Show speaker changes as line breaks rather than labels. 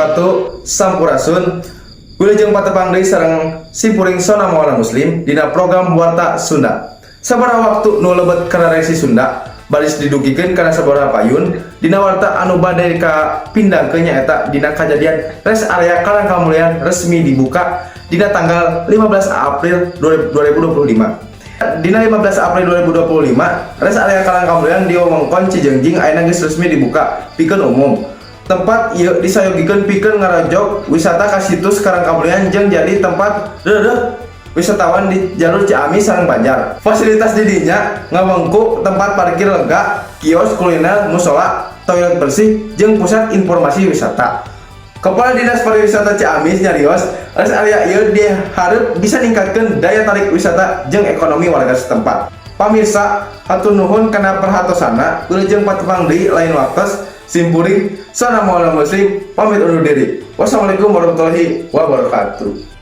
Wabarakatuh. Sampurasun. Wilujeng patepang deui sareng simkuring, Sona Maulana Muslim, dina program Warta Sunda. Sabaraha waktu nu lebet kana reaksi Sunda baris didugikeun kana sabaraha payun. Dina warta anu bade kapindangkeun nyaeta dina kajadian rest area Karangkamulyan resmi dibuka dina tanggal 15 April 2025. Dina 15 April 2025, rest area Karangkamulyan di wewengkon Cijeungjing ayeuna geus resmi dibuka pikeun umum. Tempat ieu disayogikeun pikeun ngarojok wisata ka situs Karangkamulyan jeung jadi tempat reureuh wisatawan di jalur Ciamis sareng Banjar. Fasilitas di dinya ngawengku tempat parkir lega, kios kuliner, musola, toilet bersih, jeung pusat informasi wisata. Kepala Dinas Pariwisata Ciamis nyarios, rest area ieu dihareup bisa ningkatkeun daya tarik wisata jeung ekonomi warga setempat. Pamirsa, hatur nuhun kana perhatosana, wilujeng patepang deui lain waktos. Simkuring, Sona Maulana Muslim, pamit undur diri. Wassalamualaikum warahmatullahi wabarakatuh.